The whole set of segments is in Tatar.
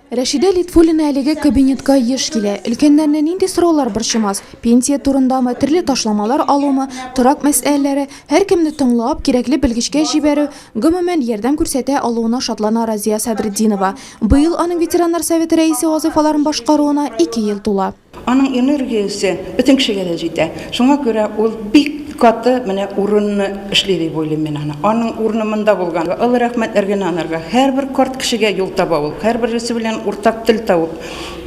Рәшидә Литфуллина әлеге кабинетка еш килә. Өлкәннәрне нинди сораулар борчымас? Пенсия турындамы, төрле ташламалар алумы, торак мәсьәләләре, һәркемне тыңлап, кирәкле белгечкә җибәрү, гомумән, ярдәм күрсәтә алуына шатлана Разия Садретдинова. Быел аның ветераннар советы рәисе вазыйфаларын башкаруына ике ел тула. Аның энергиясе бөтен кешегә дә җитә. Шуңа күрә ул бик каты менә урынны эшли дип уйлыйм мин аны. Аның урыны монда булган. Олы рәхмәтләр генә анарга. Һәрбер карт кешегә юл таба ул. Һәрбересе белән уртак тел табып.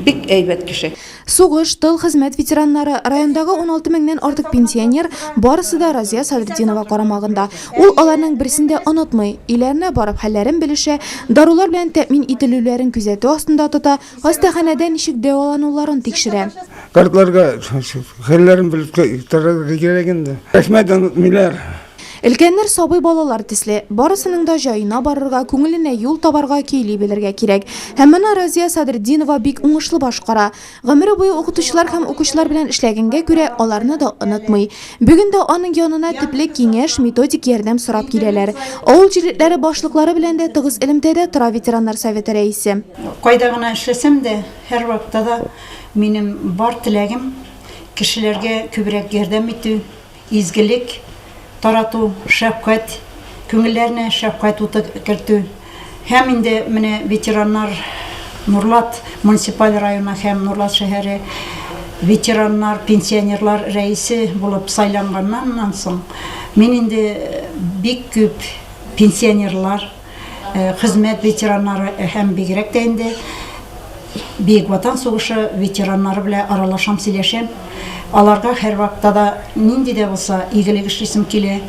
Бик әйбәт кеше. Сугыш, тыл, хезмәт ветераннары, райондагы 16 меңнән артык пенсионер, барысы да Разия Садретдинова карамагында. Ул аларның берсен дә онытмый, өйләренә барып хәлләрен белешә, дарулар белән тәэмин ителүләрен күзәтү астында тота, Хастаханәдә ничек дәвалануларын тикшерә. Картларга хәлләрен белеп торырга кирәк инде. Рәхмәт, онытмыйлар. Өлкәннәр сабый балалар төсле. Барысының да җаена барырга, күңеленә юл табарга, көйли белергә кирәк. Һәм моны Разия Садретдинова бик уңышлы башкара. Гомере буе укытучылар һәм укучылар белән эшләгәнгә күрә, аларны да онытмый. Бүген дә аның янына төпле киңәш, методик ярдәм сорап киләләр. Авыл җирлекләре башлыклары белән дә тыгыз элемтәдә тора ветераннар советы рәисе. Кайда гына эшләсәм дә, һәрвакытта да минем бар теләгем, кешеләргә күбрәк ярдәм итү, изгелек тарату, шәфкать, күңелләренә шәфкать уты кертү. Һәм инде менә ветераннар Нурлат муниципаль районы һәм Нурлат шәһәре ветераннар, пенсионерлар рәисе булып сайланганнан соң, мин инде бик күп пенсионерлар, Хезмәт ветераннары һәм бигрәк тә инде Бөек Ватан сугышы ветераннары белән аралашам, сөйләшәм. Аларга һәрвакытта да нинди дә булса игелек эшлисем килә.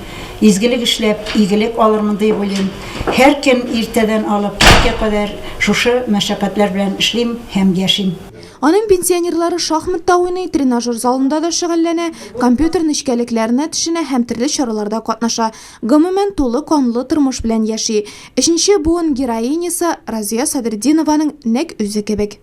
Изгелек эшләп, игелек алырмын дип уйлыйм. Һәр көн иртәдән алып кичкә кадәр шушы мәшәкатьләр белән эшлим һәм яшим. Аның пенсионерлары шахмат та уйный, тренажер залында да шөгыльләнә, компьютер нечкәлекләренә төшенә һәм төрле чараларда катнаша. Гомумән, тулы канлы тормыш белән яши. Өченче буын героинясы Разия Садретдинованың нәкъ үзе кебек.